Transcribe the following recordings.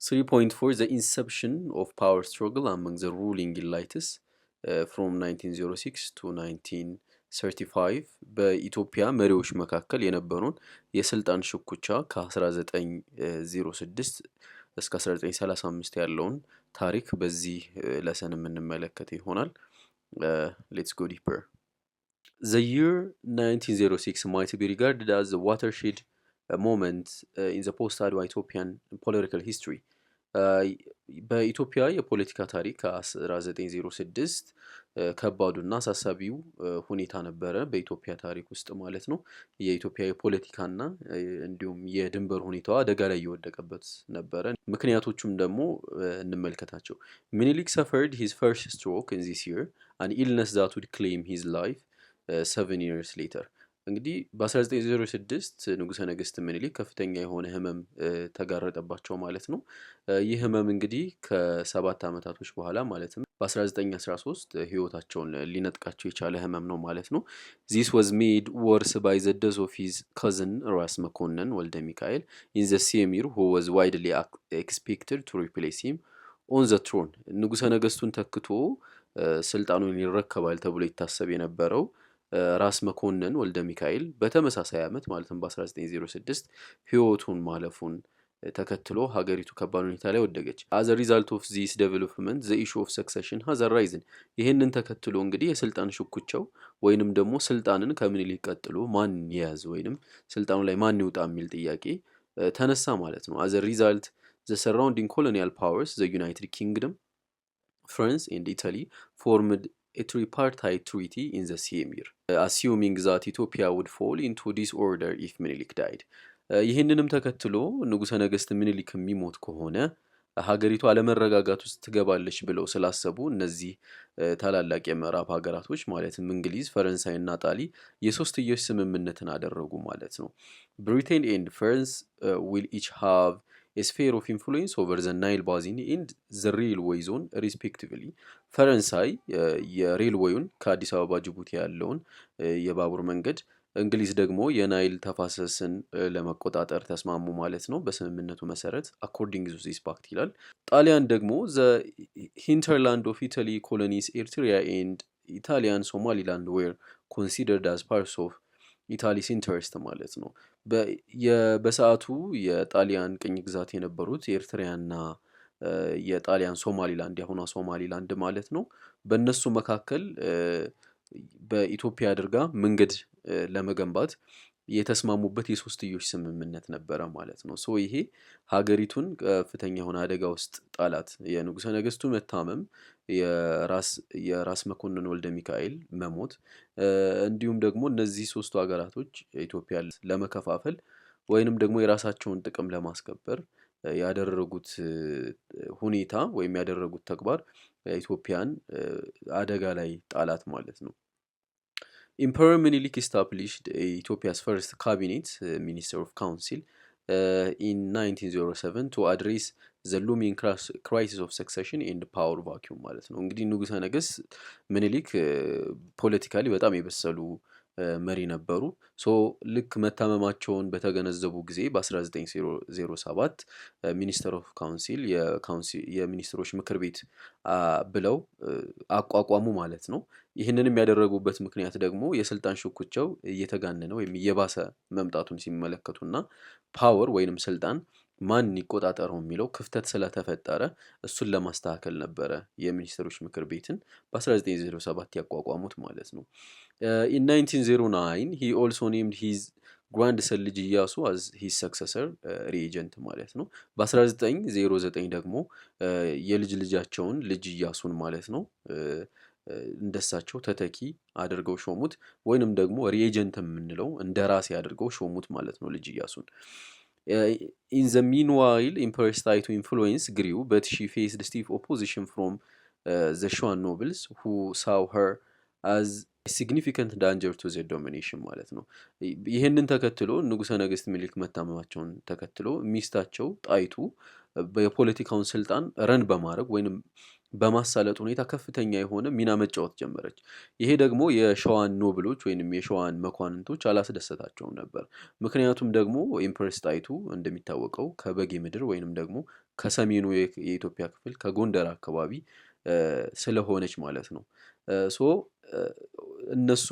3.4 The inception of power struggle among the ruling elites from 1906 to 1935። በኢትዮጵያ መሪዎች መካከል የነበረውን የስልጣን ሽኩቻ ከ1906 እስከ 1935 ያለውን ታሪክ በዚህ lesson የምንመለከት ይሆናል። Let's go deeper. The year 1906 might be regarded as the watershed moment in the post-Adwa Ethiopian political history. በኢትዮጵያ የፖለቲካ ታሪክ ከ1906 ከባዱና አሳሳቢው ሁኔታ ነበረ በኢትዮጵያ ታሪክ ውስጥ ማለት ነው። የኢትዮጵያ የፖለቲካና እንዲሁም የድንበር ሁኔታዋ አደጋ ላይ የወደቀበት ነበረ። ምክንያቶቹም ደግሞ እንመልከታቸው። Menelik suffered his first stroke in this year, an illness that would claim his life 7 years later። እንግዲህ በ1906 ንጉሠ ነገሥት ምኒልክ ከፍተኛ የሆነ ህመም ተጋረጠባቸው ማለት ነው። ይህ ህመም እንግዲህ ከ7 ዓመታቶች በኋላ ማለትም በ1913 ህይወታቸውን ሊነጥቃቸው የቻለ ህመም ነው ማለት ነው። This was made worse by the death of his cousin ራስ መኮንን ወልደ ሚካኤል in the same year, who was widely expected to replace him on the throne። ንጉሠ ነገሥቱን ተክቶ ስልጣኑን ይረከባል ተብሎ ይታሰብ የነበረው ራስ መኮንን ወልደ ሚካኤል በተመሳሳይ ዓመት ማለትም በ1906 ህይወቱን ማለፉን ተከትሎ ሀገሪቱ ከባድ ሁኔታ ላይ ወደቀች። As result of this development, the issue of succession has arisen። ይህንን ተከትሎ እንግዲህ የስልጣን ሽኩቻው ወይንም ደግሞ ስልጣንን ከምኒልክ ቀጥሎ ማን ይያዝ ወይንም ስልጣኑ ላይ ማን ይውጣ የሚል ጥያቄ ተነሳ ማለት ነው። As result, the surrounding colonial powers, the United Kingdom, France and Italy, formed a tripartite treaty in the same year, assuming that Ethiopia would fall into disorder if Menelik died። ይህንንም ተከትሎ ንጉሠ ነገሥት ምኒልክ የሚሞት ከሆነ ሀገሪቱ አለመረጋጋት ውስጥ ትገባለች ብለው ስላሰቡ እነዚህ ታላላቅ የምዕራብ ሀገራቶች ማለትም እንግሊዝ፣ ፈረንሳይ እና ጣሊ የሶስትዮሽ ስምምነትን አደረጉ ማለት ነው። Britain and France will each have a sphere of influence over the Nile Basin and the railway zone, respectively። ፈረንሳይ የ railway ኡን ከአዲስ አበባ ጅቡቲ ያለውን የባቡር መንገድ፣ እንግሊዝ ደግሞ የናይል ተፋሰስን ለመቆጣጠር ተስማሙ ማለት ነው። በስምምነቱ መሰረት according to this pact ይላል። ጣሊያን ደግሞ the hinterland of Italy colonies Eritrea and Italian Somaliland were considered as parts of Italy's interest ማለት ነው። በሰዓቱ የጣሊያን ቅኝ ግዛት የነበሩት የኤርትሪያና የጣሊያን ሶማሊላንድ፣ የአሁኗ ሶማሊላንድ ማለት ነው። በእነሱ መካከል በኢትዮጵያ አድርጋ መንገድ ለመገንባት የተስማሙበት የሶስትዮሽ ስምምነት ነበረ ማለት ነው። So ይሄ ሀገሪቱን ከፍተኛ የሆነ አደጋ ውስጥ ጣላት። የንጉሰ ነገስቱ መታመም፣ የራስ መኮንን ወልደ ሚካኤል መሞት፣ እንዲሁም ደግሞ እነዚህ ሶስቱ ሀገራቶች ኢትዮጵያን ለመከፋፈል ወይንም ደግሞ የራሳቸውን ጥቅም ለማስከበር ያደረጉት ሁኔታ ወይም ያደረጉት ተግባር ኢትዮጵያን አደጋ ላይ ጣላት ማለት ነው። Emperor Menelik established Ethiopia's first cabinet, Minister of Council, in 1907 to address the looming crisis of succession and power vacuum ማለት ነው። እንግዲህ ንጉሠ ነገሥት ምኒልክ politically በጣም የበሰሉ መሪ ነበሩ። So ልክ መታመማቸውን በተገነዘቡ ጊዜ በ1907 Minister of Council፣ የሚኒስትሮች ምክር ቤት ብለው አቋቋሙ ማለት ነው። ይህንንም ያደረጉበት ምክንያት ደግሞ የስልጣን ሽኩቻው እየተጋነነ ወይም እየባሰ መምጣቱን ሲመለከቱና power ወይንም ስልጣን ማን ይቆጣጠረው የሚለው ክፍተት ስለተፈጠረ እሱን ለማስተካከል ነበረ የሚኒስትሮች ምክር ቤትን በ1907 ያቋቋሙት ማለት ነው። In 1909 he also named his grandson ልጅ ኢያሱ as his successor, regent ማለት ነው። በ1909 ደግሞ የልጅ ልጃቸውን ልጅ ኢያሱን ማለት ነው እንደሳቸው ተተኪ አድርገው ሾሙት። ወይንም ደግሞ regent የምንለው እንደራሴ አድርገው ሾሙት ማለት ነው ልጅ ኢያሱን። In the meanwhile, Empress Taytu influence grew, but she faced stiff opposition from the Shewan nobles, who saw her as significant danger to the domination ማለት ነው። ይህንን ተከትሎ ንጉሠ ነገሥት ምኒልክ መታመማቸውን ተከትሎ ሚስታቸው ጣይቱ የፖለቲካውን ስልጣን run በማድረግ ወይንም በማሳለጥ ሁኔታ ከፍተኛ የሆነ ሚና መጫወት ጀመረች። ይሄ ደግሞ የሸዋን noble ኦች ወይንም የሸዋን መኳንንቶች አላስደሰታቸውም ነበር። ምክንያቱም ደግሞ Empress ጣይቱ እንደሚታወቀው ከበጌ ምድር ወይንም ደግሞ ከሰሜኑ የኢትዮጵያ ክፍል ከጎንደር አካባቢ ስለሆነች ማለት ነው። So እነሱ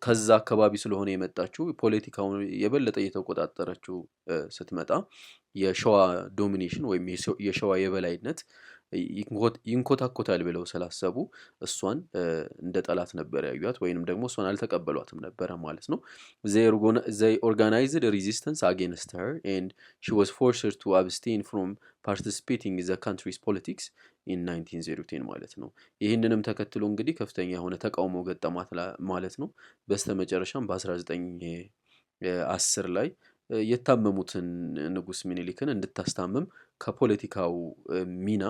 ከዛ አካባቢ ስለሆነ የመጣችው፣ ፖለቲካውን የበለጠ እየተቆጣጠረችው ስትመጣ የሸዋ domination ወይም የሸዋ የበላይነት ይንኮታኮታል ብለው ስላሰቡ እሷን እንደ ጠላት ነበር ያዩት ወይንም ደግሞ እሷን አልተቀበሏትም ነበረ ማለት ነው። They organized resistance against her and she was forced to abstain from participating the country's politics in 1910 ማለት ነው። ይህንንም ተከትሎ እንግዲህ ከፍተኛ የሆነ ተቃውሞ ገጠማት ማለት ነው። በስተመጨረሻም በ1910 ላይ የታመሙትን ንጉስ ሚኒሊክን እንድታስታምም ከፖለቲካው ሚና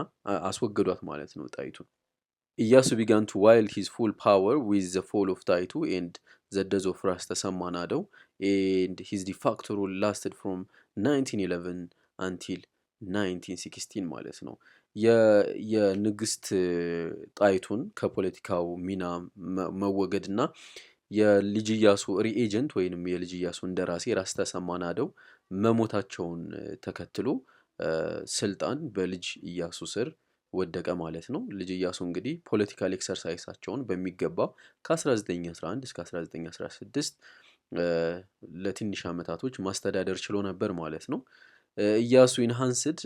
አስወገዷት ማለት ነው ጣይቱን። ኢያሱ began to wield his full power with the fall of ጣይቱ and the death of ራስ ተሰማ ናደው, and his de facto rule lasted from 1911 until 1916 ማለት ነው። የንግስት ጣይቱን ከፖለቲካው ሚና መወገድ እና የልጅ ኢያሱ regent ወይንም የልጅ ኢያሱ እንደራሴ ራስ ተሰማ ናደው መሞታቸውን ተከትሎ ስልጣን በልጅ ኢያሱ ስር ወደቀ ማለት ነው። ልጅ ኢያሱ እንግዲህ political exercise ኣቸውን በሚገባ ከ1911 እስከ 1916 ለትንሽ ዓመታቶች ማስተዳደር ችሎ ነበር ማለት ነው። ኢያሱ enhanced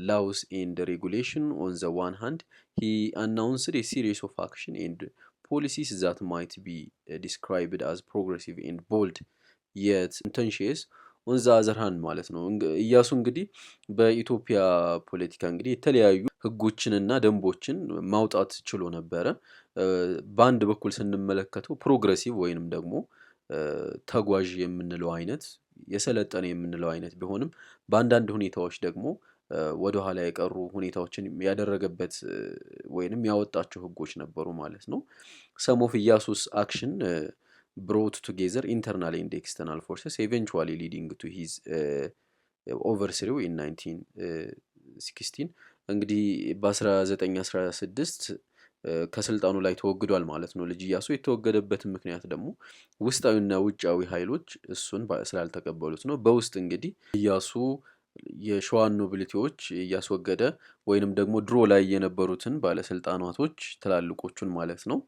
laws and regulation. On the one hand, he announced a series of action and policies that might be described as progressive and bold yet contentious on the other hand ማለት ነው። ኢያሱ እንግዲህ በኢትዮጵያ ፖለቲካ እንግዲህ የተለያዩ ህጎችንና ደንቦችን ማውጣት ችሎ ነበረ። በአንድ በኩል ስንመለከተው progressive ወይንም ደግሞ ተጓዥ የምንለው አይነት፣ የሰለጠነ የምንለው አይነት ቢሆንም በአንዳንድ ሁኔታዎች ደግሞ ወደኋላ የቀሩ ሁኔታዎችን ያደረገበት ወይንም ያወጣቸው ህጎች ነበሩ ማለት ነው። Some of Iyasu's action brought together internal and external forces, eventually leading to his overthrow in 1916። እንግዲህ በ1916 ከስልጣኑ ላይ ተወግዷል ማለት ነው። ልጅ ኢያሱ የተወገደበትን ምክንያት ደግሞ ውስጣዊና ውጫዊ ኃይሎች እሱን ስላልተቀበሉት ነው። በውስጥ እንግዲህ ኢያሱ የሸዋን nobility ዎች እያስወገደ ወይንም ደግሞ ድሮ ላይ የነበሩትን ባለስልጣናቶች፣ ትላልቆቹን ማለት ነው፣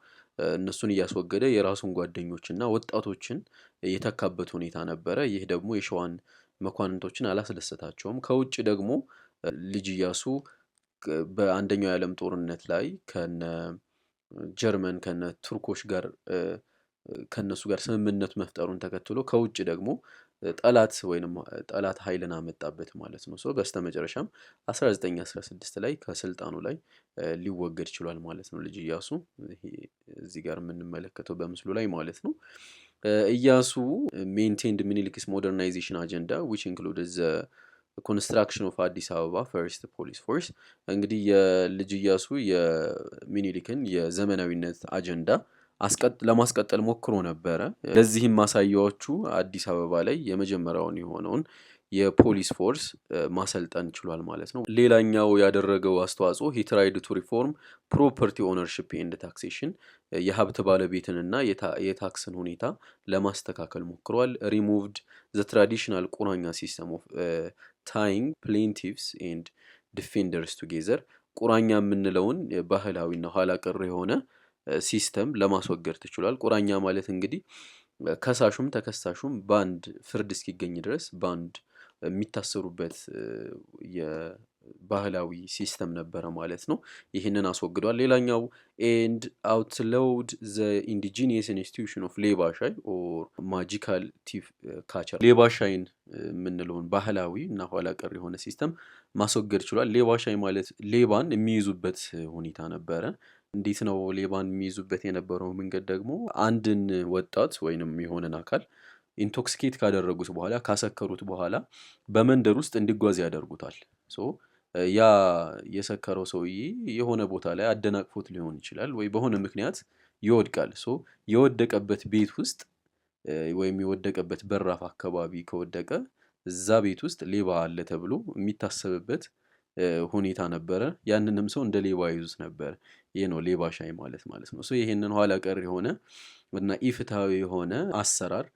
እነሱን እያስወገደ የራሱን ጓደኞች እና ወጣቶችን የተካበት ሁኔታ ነበረ። ይህ ደግሞ የሸዋን መኳንንቶችን አላስደሰታቸውም። ከውጭ ደግሞ ልጅ ኢያሱ በአንደኛው የዓለም ጦርነት ላይ ከነ ጀርመን፣ ከነ ቱርኮች ጋር፣ ከእነሱ ጋር ስምምነት መፍጠሩን ተከትሎ ከውጭ ደግሞ ጠላት ወይንም ጠላት ኃይልን አመጣበት ማለት ነው። So በስተመጨረሻም 1916 ላይ ከስልጣኑ ላይ ሊወገድ ችሏል ማለት ነው። ልጅ ኢያሱ እዚህ ጋር የምንመለከተው በምስሉ ላይ ማለት ነው። ኢያሱ maintained Menelik's modernization agenda, which include the construction of አዲስ አበባ first police force። እንግዲህ የልጅ ኢያሱ የሚኒሊክን የዘመናዊነት አጀንዳ ለማስቀጠል ሞክሮ ነበረ። ለዚህም ማሳያዎቹ አዲስ አበባ ላይ የመጀመሪያውን የሆነውን የ police force ማሰልጠን ችሏል ማለት ነው። ሌላኛው ያደረገው አስተዋጽኦ he tried to reform property ownership and taxation። የሀብት ባለቤትንና የታክስን ሁኔታ ለማስተካከል ሞክሯል። ሪሙቭድ ዘ ትራዲሽናል ቁራኛ system of tying plaintiffs and defenders together። ቁራኛ የምንለውን ባህላዊና ኋላ ቀር የሆነ system ለማስወገድ ተችሏል። ቁራኛ ማለት እንግዲህ ከሳሹም ተከሳሹም በአንድ ፍርድ እስኪገኝ ድረስ በአንድ የሚታሰሩበት የባህላዊ system ነበረ ማለት ነው። ይህንን አስወግዷል። ሌላኛው and outlawed the indigenous institution of ሌባ ሻይ or magical thief catcher። ሌባ ሻይን የምንለውን ባህላዊ እና ኋላ ቀር የሆነ system ማስወገድ ችሏል። ሌባ ሻይ ማለት ሌባን የሚይዙበት ሁኔታ ነበረ። እንዴት ነው ሌባን የሚይዙበት የነበረው መንገድ ደግሞ አንድን ወጣት ወይንም የሆነን አካል intoxicate ካደረጉት በኋላ፣ ካሰከሩት በኋላ በመንደር ውስጥ እንዲጓዝ ያደርጉታል። So ያ የሰከረው ሰውዬ የሆነ ቦታ ላይ አደናቅፎት ሊሆን ይችላል ወይ በሆነ ምክንያት ይወድቃል። So የወደቀበት ቤት ውስጥ ወይም የወደቀበት በራፍ አካባቢ ከወደቀ እዛ ቤት ውስጥ ሌባ አለ ተብሎ የሚታሰብበት ሁኔታ ነበረ። ያንንም ሰው እንደ ሌባ ይይዙት ነበር። ይሄ ነው ሌባ ሻይ ማለት ማለት ነው። So ይሄንን ኋላ ቀር የሆነ እና ኢፍትሃዊ የሆነ አሰራር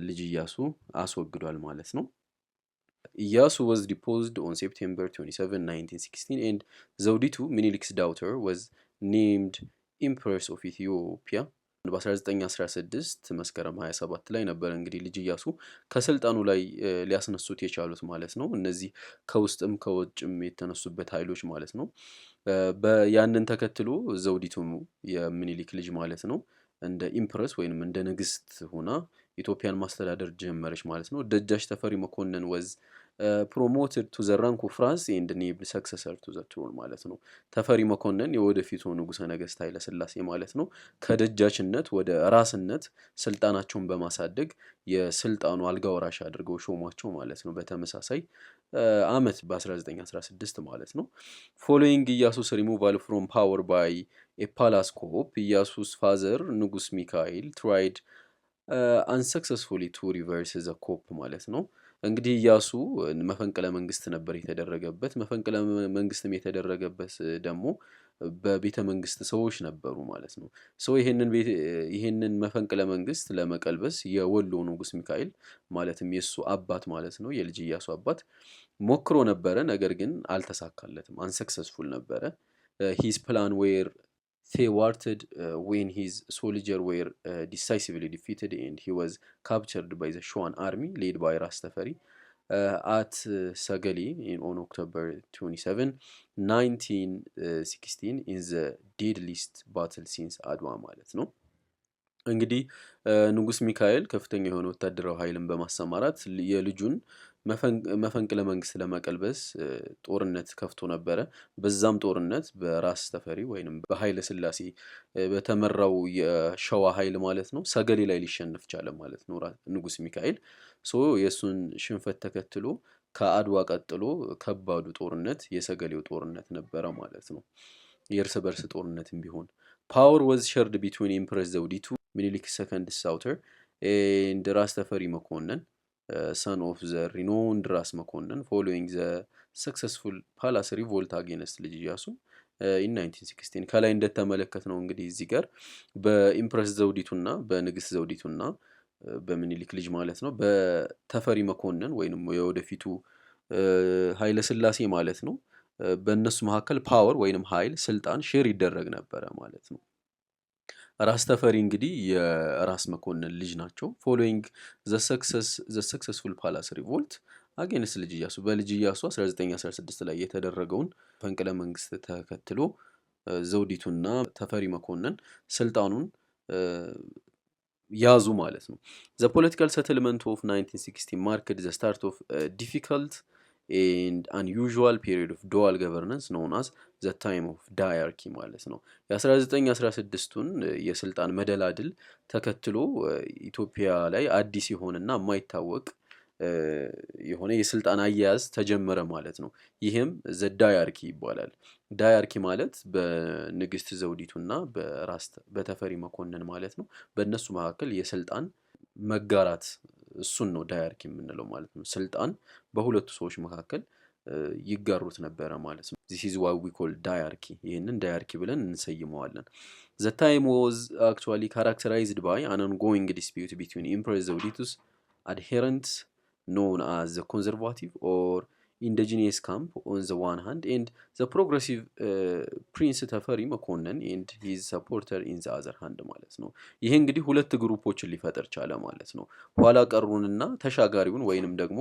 ልጅ ኢያሱ አስወግዷል ማለት ነው። ኢያሱ was deposed on September 27, 1916, and ዘውዲቱ, Menelik's daughter, was named Empress of Ethiopia። በ1916 መስከረም 27 ላይ ነበረ እንግዲህ ልጅ ኢያሱ ከስልጣኑ ላይ ሊያስነሱት የቻሉት ማለት ነው። እነዚህ ከውስጥም ከውጭም የተነሱበት ኃይሎች ማለት ነው። ያንን ተከትሎ ዘውዲቱ የሚኒሊክ ልጅ ማለት ነው እንደ empress ወይንም እንደ ንግስት ሆና ኢትዮጵያን ማስተዳደር ጀመረች ማለት ነው። ደጃች ተፈሪ መኮንን was promoted to the rank of ራስ and named successor to the throne ማለት ነው። ተፈሪ መኮንን የወደፊቱ ንጉሠ ነገሥት ኃይለ ሥላሴ ማለት ነው። ከደጃችነት ወደ ራስነት ስልጣናቸውን በማሳደግ የስልጣኑ አልጋ ወራሽ አድርገው ሾሟቸው ማለት ነው። በተመሳሳይ አመት በ1916 ማለት ነው። ፎሎዊንግ ኢያሱስ ሪሙቫል ፍሮም ፓወር ባይ ኤ ፓላስ ኮፕ፣ ኢያሱስ ፋዘር ንጉስ ሚካኤል tried unsuccessfully to reverse the coup ማለት ነው። እንግዲህ ኢያሱ መፈንቅለ መንግስት ነበር የተደረገበት። መፈንቅለ መንግስትም የተደረገበት ደግሞ በቤተ መንግስት ሰዎች ነበሩ ማለት ነው። So ይሄንን መፈንቅለ መንግስት ለመቀልበስ የወሎ ንጉስ ሚካኤል ማለትም የእሱ አባት ማለት ነው፣ የልጅ ኢያሱ አባት ሞክሮ ነበረ። ነገር ግን አልተሳካለትም። Unsuccessful ነበረ። His plan were thwarted when his soldier were decisively defeated and he was captured by the Shewan army led by ራስ ተፈሪ at ሰገሌ on October 27, 1916 in the deadliest battle since አድዋ ማለት ነው። እንግዲህ ንጉስ ሚካኤል ከፍተኛ የሆነ ወታደራዊ ኃይልን በማሰማራት የልጁን መፈንቅለ መንግስት ለመቀልበስ ጦርነት ከፍቶ ነበረ። በዛም ጦርነት በራስ ተፈሪ ወይንም በኃይለ ሥላሴ በተመራው የሸዋ ኃይል ማለት ነው ሰገሌ ላይ ሊሸነፍ ቻለ ማለት ነው ንጉስ ሚካኤል። So የእሱን ሽንፈት ተከትሎ ከአድዋ ቀጥሎ ከባዱ ጦርነት የሰገሌው ጦርነት ነበረ ማለት ነው። የእርስ በርስ ጦርነትም ቢሆን power was shared between Empress ዘውዲቱ, ሚኒሊክ second daughter, and ራስ ተፈሪ መኮንን, son of the renowned ራስ መኮንን, following the successful palace revolt against ልጅ ኢያሱ in 1916። ከላይ እንደተመለከትነው እንግዲህ እዚህ ጋር በ Empress ዘውዲቱና በንግስት ዘውዲቱና በምኒልክ ልጅ ማለት ነው በተፈሪ መኮንን ወይንም የወደፊቱ ኃይለ ሥላሴ ማለት ነው በእነሱ መካከል power ወይንም ኃይል ስልጣን share ይደረግ ነበረ ማለት ነው። ራስ ተፈሪ እንግዲህ የራስ መኮንን ልጅ ናቸው። Following the successful palace revolt against ልጅ ኢያሱ፣ በልጅ ኢያሱ 1916 ላይ የተደረገውን መፈንቅለ መንግስት ተከትሎ ዘውዲቱና ተፈሪ መኮንን ስልጣኑን ያዙ ማለት ነው። The political settlement of 1916 marked the start of difficult and unusual period of dual governance known as the time of diarchy ማለት ነው። የ1916ቱን የስልጣን መደላድል ተከትሎ ኢትዮጵያ ላይ አዲስ የሆነና የማይታወቅ የሆነ የስልጣን አያያዝ ተጀመረ ማለት ነው። ይህም the diarchy ይባላል። Diarchy ማለት በንግስት ዘውዲቱና በራስ በተፈሪ መኮንን ማለት ነው። በእነሱ መካከል የስልጣን መጋራት እሱን ነው diarchy የምንለው ማለት ነው። ስልጣን በሁለቱ ሰዎች መካከል ይጋሩት ነበረ ማለት ነው። This is what we call diarchy። ይህንን diarchy ብለን እንሰይመዋለን። The time was actually characterized by an ongoing dispute between Empress ዘውዲቱ's adherents, known as the conservative or indigenous camp, on the one hand and the progressive Prince ተፈሪ መኮንን and his supporter in the other hand ማለት ነው። ይሄ እንግዲህ ሁለት group ኦችን ሊፈጥር ቻለ ማለት ነው። ኋላ ቀሩንና ተሻጋሪውን ወይንም ደግሞ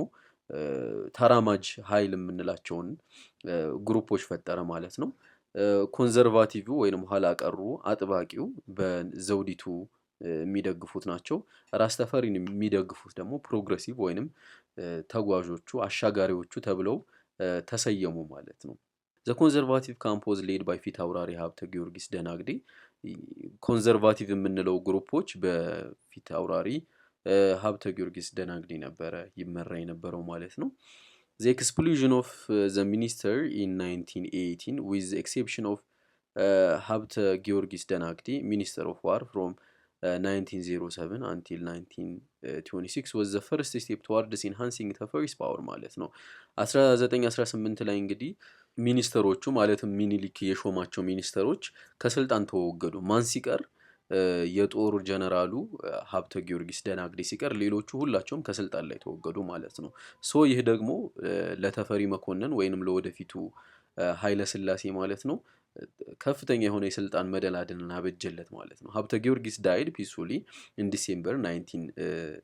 ተራማጅ ኃይል የምንላቸውን group ኦች ፈጠረ ማለት ነው። Conservative ወይንም ኋላ ቀሩ አጥባቂው በዘውዲቱ የሚደግፉት ናቸው። ራስ ተፈሪን የሚደግፉት ደግሞ progressive ወይንም ተጓዦቹ አሻጋሪዎቹ ተብለው ተሰየሙ ማለት ነው። The conservative camp was led by ፊት አውራሪ ሀብተ ጊዮርጊስ ደናግዴ። Conservative የምንለው group ኦች በፊት አውራሪ ሀብተ ጊዮርጊስ ደናግዴ ነበረ ይመራ የነበረው ማለት ነው። The expulsion of the minister in 1918, with exception of ሀብተ ጊዮርጊስ ደናግዴ, minister of war from 1907 until 1926, was the first step towards enhancing ተፈሪ's power ማለት ነው። 1918 ላይ እንግዲህ ሚኒስተሮቹ ማለትም ሚኒሊክ የሾማቸው ሚኒስተሮች ከስልጣን ተወገዱ። ማን ሲቀር? የጦር ጀነራሉ ሀብተ ጊዮርጊስ ደናግዴ ሲቀር ሌሎቹ ሁላቸውም ከስልጣን ላይ ተወገዱ ማለት ነው። So ይህ ደግሞ ለተፈሪ መኮንን ወይንም ለወደፊቱ ኃይለ ሥላሴ ማለት ነው ከፍተኛ የሆነ የስልጣን መደላድልን አበጀለት ማለት ነው። ሀብተ ጊዮርጊስ died peacefully in December 1926,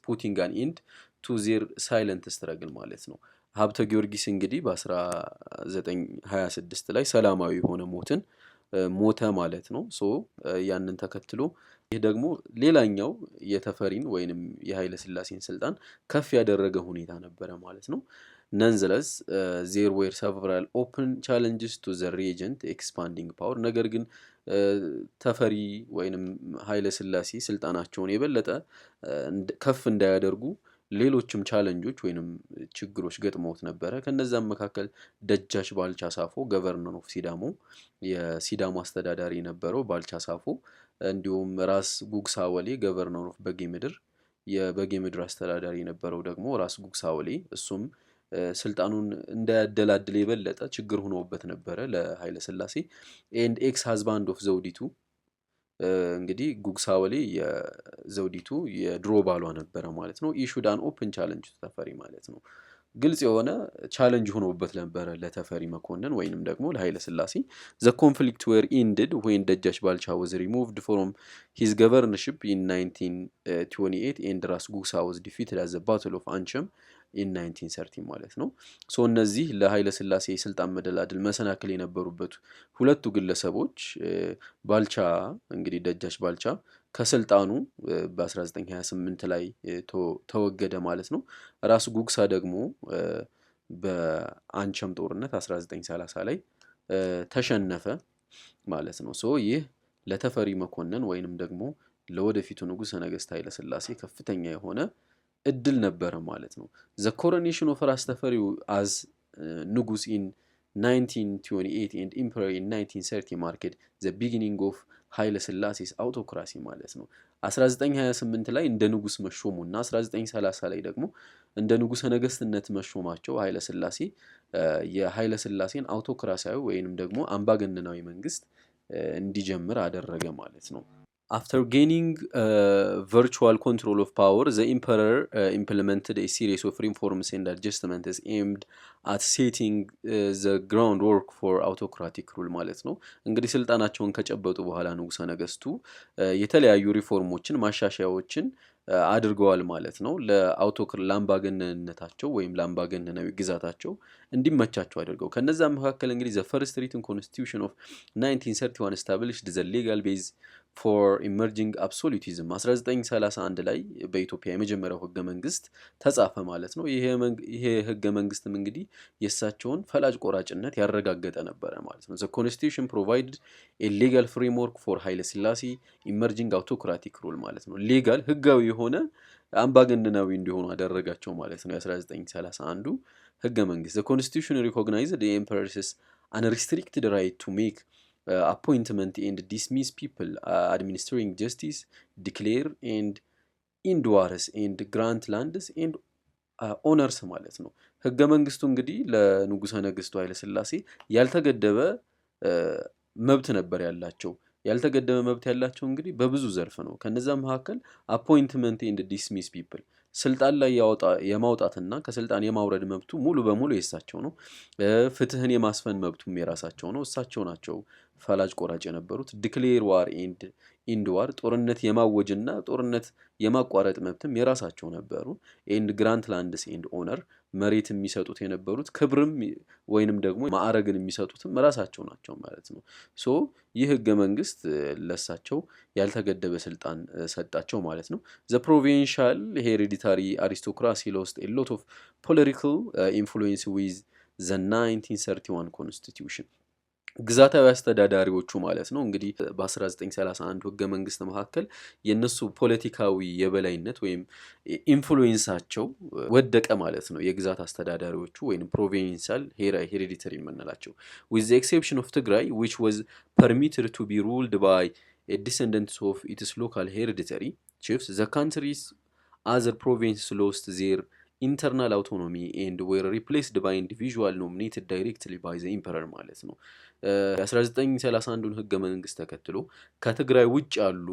putting an end to their silent struggle ማለት ነው። ሀብተ ጊዮርጊስ እንግዲህ በ1926 ላይ ሰላማዊ የሆነ ሞትን ሞተ ማለት ነው። So ያንን ተከትሎ ይህ ደግሞ ሌላኛው የተፈሪን ወይንም የኃይለ ሥላሴን ስልጣን ከፍ ያደረገ ሁኔታ ነበረ ማለት ነው። Nonetheless, there were several open challenges to the regent expanding power። ነገር ግን ተፈሪ ወይንም ኃይለ ሥላሴ ስልጣናቸውን የበለጠ ከፍ እንዳያደርጉ ሌሎችም challenge ኦች ወይንም ችግሮች ገጥመውት ነበረ። ከነዛም መካከል ደጃች ባልቻ ሳፎ፣ governor of ሲዳሞ፣ የሲዳሞ አስተዳዳሪ የነበረው ባልቻ ሳፎ፣ እንዲሁም ራስ ጉግሳ ወሌ፣ governor of በጌ ምድር፣ የበጌ ምድር አስተዳዳሪ የነበረው ደግሞ ራስ ጉግሳ ወሌ፣ እሱም ስልጣኑን እንዳያደላድል የበለጠ ችግር ሆኖበት ነበረ ለኃይለ ሥላሴ። And ex husband of ዘውዲቱ፣ እንግዲህ ጉግሳ ወሌ የዘውዲቱ የድሮ ባሏ ነበረ ማለት ነው። Issued an open challenge ተፈሪ ማለት ነው። ግልጽ የሆነ challenge ሆኖበት ነበረ ለተፈሪ መኮንን ወይንም ደግሞ ለኃይለ ሥላሴ። ዘ ኮንፍሊክት ዌር ኢንድድ ዌን ደጃች ባልቻ ወዝ ሪሙቭድ ፍሮም ሂዝ ገቨርነርሺፕ ኢን 1928 and ራስ ጉግሳ was defeated at the Battle of አንቸም in 1930 ማለት ነው። So እነዚህ ለኃይለ ሥላሴ የስልጣን መደላድል መሰናክል የነበሩበት ሁለቱ ግለሰቦች ባልቻ፣ እንግዲህ ደጃች ባልቻ ከስልጣኑ በ1928 ላይ ተወገደ ማለት ነው። ራስ ጉግሳ ደግሞ በአንቸም ጦርነት 1930 ላይ ተሸነፈ ማለት ነው። So ይህ ለተፈሪ መኮንን ወይንም ደግሞ ለወደፊቱ ንጉሠ ነገሥት ኃይለ ሥላሴ ከፍተኛ የሆነ እድል ነበረ ማለት ነው። The coronation of ራስ ተፈሪ as ንጉስ in 1928 and emperor in 1930 marked the beginning of ኃይለ ሥላሴ's autocracy ማለት ነው። 1928 ላይ እንደ ንጉስ መሾሙ እና 1930 ላይ ደግሞ እንደ ንጉሰ ነገስትነት መሾማቸው ኃይለ ሥላሴ የኃይለ ሥላሴን አውቶክራሲያዊ ወይንም ደግሞ አምባገነናዊ መንግስት እንዲጀምር አደረገ ማለት ነው። After gaining virtual control of power, the emperor implemented a series of reforms and adjustments aimed at setting the groundwork for autocratic rule ማለት ነው። እንግዲህ ስልጣናቸውን ከጨበጡ በኋላ ንጉሰ ነገስቱ የተለያዩ ሪፎርሞችን፣ ማሻሻያዎችን አድርገዋል ማለት ነው። ለአምባገነንነታቸው ወይም ለአምባገነናዊ ግዛታቸው እንዲመቻቸው አድርገው። ከነዛም መካከል እንግዲህ the first written constitution of 1931 established the legal base for emerging absolutism። 1931 ላይ በኢትዮጵያ የመጀመሪያው ህገ መንግስት ተጻፈ ማለት ነው። ይሄ ህገ መንግስትም እንግዲህ የእሳቸውን ፈላጭ ቆራጭነት ያረጋገጠ ነበረ ማለት ነው። The constitution provided a legal framework for ኃይለ ሥላሴ emerging autocratic rule ማለት ነው። Legal ህጋዊ የሆነ አምባገነናዊ እንዲሆኑ አደረጋቸው ማለት ነው። የ1931ዱ ህገ መንግስት፣ the constitution recognized emperor's unrestricted right to make appointment and dismiss people, administering justice, declare and end wars, and grant lands and honors ማለት ነው። ህገ መንግስቱ እንግዲህ ለንጉሰ ነገስቱ ኃይለ ሥላሴ ያልተገደበ መብት ነበር ያላቸው። ያልተገደበ መብት ያላቸው እንግዲህ በብዙ ዘርፍ ነው። ከነዛ መካከል appointment and dismiss people፣ ስልጣን ላይ የማውጣትና ከስልጣን የማውረድ መብቱ ሙሉ በሙሉ የእሳቸው ነው። ፍትህን የማስፈን መብቱም የራሳቸው ነው። እሳቸው ናቸው ፈላጭ ቆራጭ የነበሩት። Declare war and end war፣ ጦርነት የማወጅና ጦርነት የማቋረጥ መብትም የራሳቸው ነበሩ። And grant lands and honor፣ መሬት የሚሰጡት የነበሩት፣ ክብርም ወይንም ደግሞ ማዕረግን የሚሰጡትም ራሳቸው ናቸው ማለት ነው። So ይህ ህገ መንግስት ለሳቸው ያልተገደበ ስልጣን ሰጣቸው ማለት ነው። The provincial hereditary aristocracy lost a lot of political influence with the 1931 constitution። ግዛታዊ አስተዳዳሪዎቹ ማለት ነው፣ እንግዲህ በ1931 ህገ መንግስት መካከል የእነሱ ፖለቲካዊ የበላይነት ወይም influence ኣቸው ወደቀ ማለት ነው። የግዛት አስተዳዳሪዎቹ ወይም provincial hereditary የምንላቸው፣ with the exception of ትግራይ, which was permitted to be ruled by descendants of its local hereditary chiefs, the country's other province lost their internal autonomy and were replaced by individual nominated directly by the emperor ማለት ነው። የ1931ን ህገ መንግስት ተከትሎ ከትግራይ ውጭ ያሉ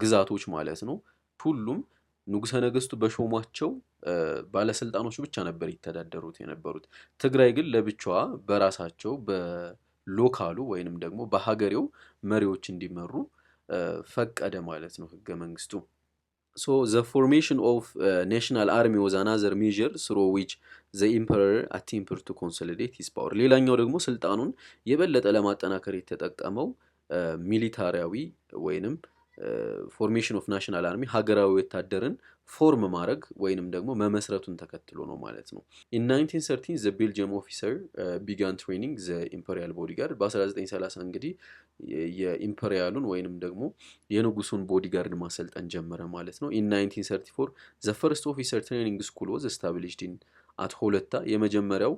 ግዛቶች ማለት ነው ሁሉም ንጉሰ ነገስቱ በሾሟቸው ባለስልጣኖች ብቻ ነበር ይተዳደሩት የነበሩት። ትግራይ ግን ለብቻዋ በራሳቸው በ local ኡ ወይንም ደግሞ በሀገሬው መሪዎች እንዲመሩ ፈቀደ ማለት ነው ህገ መንግስቱ። So the formation of national army was another measure through which the emperor attempted to consolidate his power። ሌላኛው ደግሞ ስልጣኑን የበለጠ ለማጠናከር የተጠቀመው military ያዊ ወይንም formation of national army ሀገራዊ ወታደርን form ማድረግ ወይንም ደግሞ መመስረቱን ተከትሎ ነው ማለት ነው። In 1913 the Belgium officer began training the imperial bodyguard። በ1930 እንግዲህ የ imperial ኡን ወይንም ደግሞ የንጉሱን bodyguard ማሰልጠን ጀመረ ማለት ነው። In 1934 the first officer training school was established in at ሆለታ። የመጀመሪያው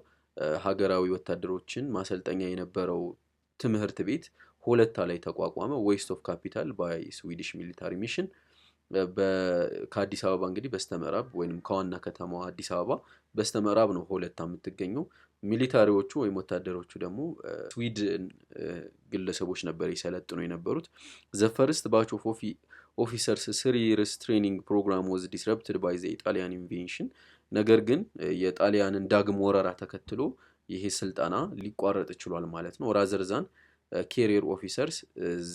ሀገራዊ ወታደሮችን ማሰልጠኛ የነበረው ትምህርት ቤት ሆለታ ላይ ተቋቋመ። West of capital by Swedish military mission። ከአዲስ አበባ እንግዲህ በስተምዕራብ ወይም ከዋና ከተማዋ አዲስ አበባ በስተምዕራብ ነው ሆለታ የምትገኘው። Military ዎቹ ወይም ወታደሮቹ ደግሞ ስዊድን ግለሰቦች ነበር የሰለጥኑ የነበሩት። The first batch of officers 3 years training program was disrupted by the Italian invasion። ነገር ግን የጣሊያንን ዳግም ወረራ ተከትሎ ይሄ ስልጠና ሊቋረጥ ችሏል ማለት ነው። Rather than career officers,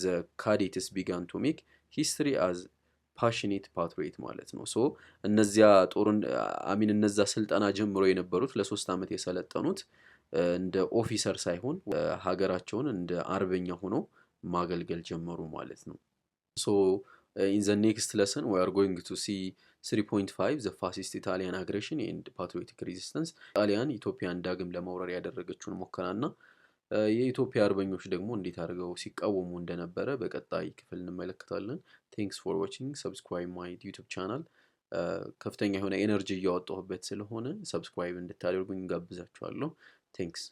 the cadets began to make history as passionate patriot ማለት ነው። So እነዚያ ጦርን I mean እነዛ ስልጠና ጀምሮ የነበሩት ለ3 ዓመት የሰለጠኑት እንደ officer ሳይሆን ሀገራቸውን እንደ አርበኛ ሆኖ ማገልገል ጀመሩ ማለት ነው። So in the next lesson we are going to see 3.5, the fascist Italian aggression and patriotic resistance። ጣሊያን ኢትዮጵያን ዳግም ለመውረር ያደረገችውን ሙከራና የኢትዮጵያ አርበኞች ደግሞ እንዴት አድርገው ሲቃወሙ እንደነበረ በቀጣይ ክፍል እንመለከታለን። Thanks for watching. Subscribe my YouTube channel። ከፍተኛ የሆነ energy እያወጣሁበት ስለሆነ subscribe እንድታደርጉኝ ጋብዛችኋለሁ። Thanks.